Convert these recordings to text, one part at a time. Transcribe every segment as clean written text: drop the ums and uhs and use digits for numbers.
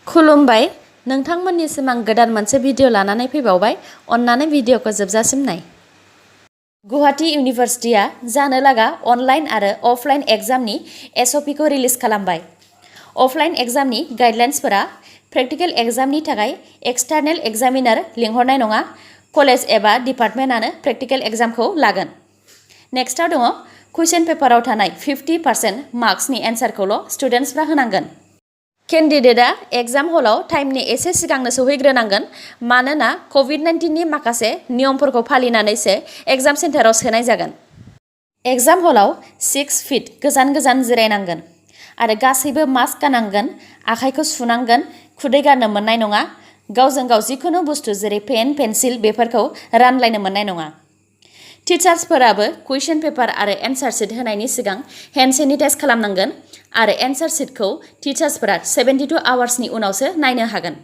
खुलुमबाय नोंथांमोननिसिम आं गोदान मोनसे भिडिअ लानानै फैबावबाय अन्नानै भिडिअखौ जोबजासिम नाय। गुवाहाटी इउनिभार्सिटिया जानो लागा अनलाइन आरो अफलाइन एग्जामनि SOP खौ रिलिज खालामबाय। अफलाइन एग्जामनि गाइडलाइन्सफोरा प्रेक्टिकल एग्जामनि थाखाय एक्सटार्नेल एग्जामिनार लिंहरनाय नङा, कलेज एबा डिपार्टमेन्टआनो प्रेक्टिकल एग्जामखौ लागोन। नेक्स्टआव दङ कुइसन पेपाराव थानाय 50% मार्क्सनि एन्सारखौल' स्टुडेन्टसफ्रा होनांगोन। केन्डिडेटआ एग्जाम हलाव टाइमनि एसे सिगांनो सौहैग्रोनांगोन, मानोना COVID-19नि माखासे नियमफोरखौ फालिनानैसो एग्जाम सेन्टाराव सोनाय जागोन। एग्जाम हलाव 6 फीट गोजान गोजान जिरायनांगोन आरो गासैबो मास्क गाननांगोन, आखाइखौ सुनांगोन, खुदै गारनो मोननाय नङा, गावजों गाव जिखुनु बुस्थु जेरै पेन, पेन्सिल बेफोरखौ रानलायनो मोननाय नङा। टिचार्सफोराबो कुइसन पेपार आरो एन्सार शीट होनायनि सिगां हेन्ड सेनिटाइज खालामनांगोन आरो एन्सार शीटखौ टिचार्सफोरा 72 आवार्सनि उनावसो नायनो हागोन।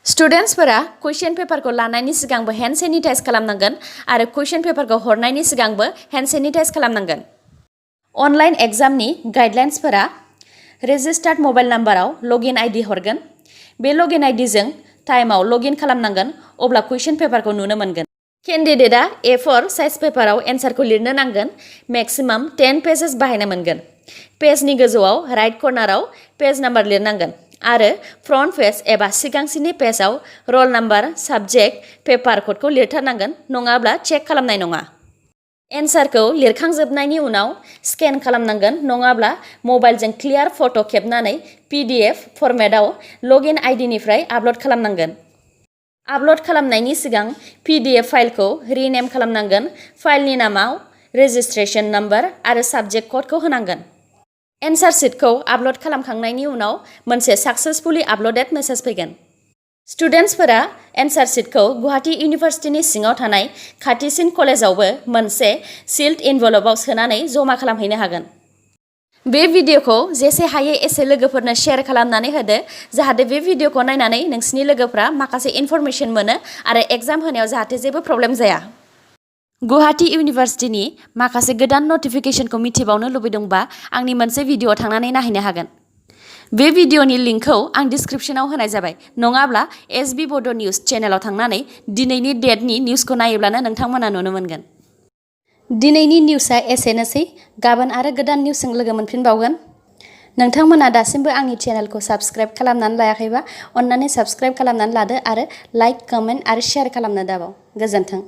स्टुडेन्टसफोरा कुइसन पेपारखौ लानायनि सिगांबो हेन्ड सेनिटाइज खालामनांगोन आरो कुइसन पेपारखौ हरनायनि सिगांबो हेन्ड सेनिटाइज खालामनांगोन। अनलाइन एग्जामनि गाइडलाइन्सफोरा रेजिस्टार्ड मबाइल नाम्बाराव लगइन आइडि हरगोन। बे लगइन आइडिजों टाइमाव लगइन खालामनांगोन, अब्ला कुइसन पेपारखौ नुनो मोनगोन। केन्डिडेटआ A4 साइज पेपाराव एन्सारखौ लिरनो नांगोन। मेक्सिमाम 10 पेजेस बाहायनो मोनगोन। पेजनि गोजौआव राइट कर्नाराव पेज नाम्बार लिरनांगोन आरो फ्रन्ट पेज एबा सिगांसिननि पेजआव रल नाम्बार, साबजेक्ट, पेपार क'डखौ लिरथारनांगन, नङाब्ला चेक खालामनाय नङा। एन्सारखौ लिरखांजोबनायनि उनाव स्केन खालामनांगोन, नङाब्ला मबाइलजों क्लियार फट' खेबनानै PDF फर्मेटआव लगइन आइडिनिफ्राय आपल'ड खालामनांगोन। आपल'ड खालामनायनि सिगां PDF फाइलखौ रिनेम खालामनांगोन। फाइलनि नामाव रेजिस्ट्रेशन नाम्बार आरो साबजेक्ट क'डखौ होनांगोन। एन्सार शीटखौ आपल'ड खालामखांनायनि उनाव मोनसे साक्सेसफुली आपल'डेड मेसेज फैगोन। स्टुडेन्टसफोरा एन्सार शीटखौ गुवाहाटी इउनिभार्सिटिनि सिङाव थानाय खाथिसिन कलेजावबो मोनसे सिल्ड एनभेलपआव सोनानै जमा खालामहैनो हागोन। बे भिडिअखौ जेसे हायो एसे लोगोफोरनो शेयार खालामनानै होदो, जाहाथे बे भिडिअखौ नायनानै नोंसिनि लोगोफ्रा माखासे इनफरमेशन मोनो आरो एग्जाम होनायाव जाहाथे जेबो प्रब्लेम जाया। गुवाहाटी इउनिभार्सिटिनि माखासे गोदान नटिफिकेशनखौ मिथिबावनो लुबैदोंबा आंनि मोनसे भिडिअ थांनानै नायहैनो हागोन। बे भिडिअनि लिंकखौ आं डिस्क्रिप्शनाव होनाय जाबाय, नङाब्ला sbbodonews चेनेलाव थांनानै दिनैनि डेटनि निउसखौ नायोब्लानो नोंथांमोना नुनो मोनगोन। दिनैनि निउसआ एसेनोसै, गाबोन आरो गोदान निउसजों लोगो मोनफिनबावगोन। नोंथांमोना दासिमबो आंनि चेनेलखौ साबस्क्राइब खालामनानै लायाखैबा अन्नानै साबस्क्राइब खालामनानै लादो आरो लाइक, कमेन्ट आरो शेयार खालामनो दाबाव। गोजोन्थों।